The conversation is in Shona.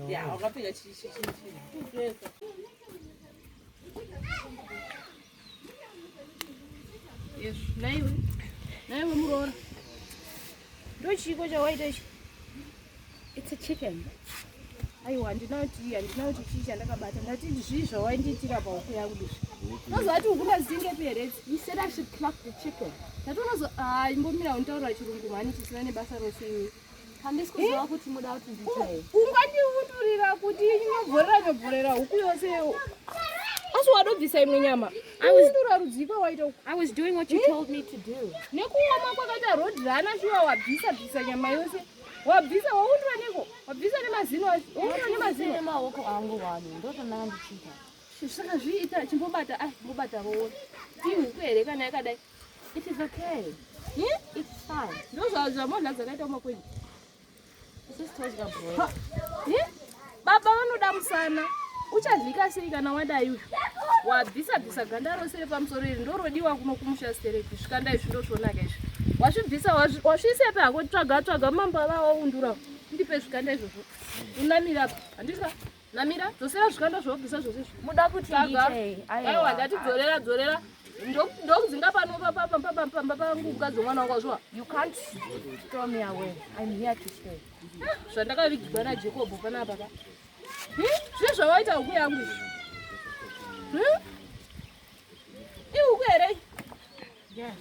Ya, wakapfeka chi chi chi chi. Yes, naiwe. Naiwe muroora. Ndochiiko chawaita ichi? It's a chicken. Aiwa, handina kuti handina kuti chii chandakabata. Ndati zvii zvawaindiitira pahuku yangu izvi. Unoziva kuti huku ndadzitingepi here idzi? You said I should pluck the chicken. Ndati unozo ah imbomira unitaurira chirungu mhani chisina nebasa rose iwe. Handisi kuziva kuti muda kuti ndiitei. Ungandiundurira kuti nyobvorera nyobvorera huku yose asi wadobvisa imwe nyama. Undura rudzikwa waita uku. I was doing what you told me to do. Nekuoma kwakaita road rana shuwa wabvisa bvisa nyama yose. Wabvisa waundura neko. Wabvisa nemazino waundura nemazino. Nemaoko angu wani, ndozvandanga ndichiita. Saka zviita chimbobata ah chimbobata roona. Ihuku here kana yakadai? It is okay. Hmm? It's fine. Ndozvamodla dzakaita umakwenyu. It's just todya broiler. Eh? Baba vanoda musana. Uchavhika sei kana wadai uyu? Wabvisa bvisa ganda rose repamusoro iri ndorodiwa kuno kumusha stereki. Zvikanda izvi ndozvonaka izvi. Wazvibvisa wazviisepi hako tsvaga tsvaga mambava waundura. Ndipe zvikanda izvozvo. Unamira apa. Handisa. Namira dzosera zvikanda zvawabvisa zvose izvi. Muda kuti Tsvaga. ndiitei? Aiwa ndati dzorera dzorera. Ndokudzinga pano pamba pangu mukadzi wemwana wangu wazviwa. You can't throw me away. I'm here to stay. Zvandakavigirwa naJacob panapa ka. Zvii zvawaita huku yangu izvi? Ihuku here? Yes.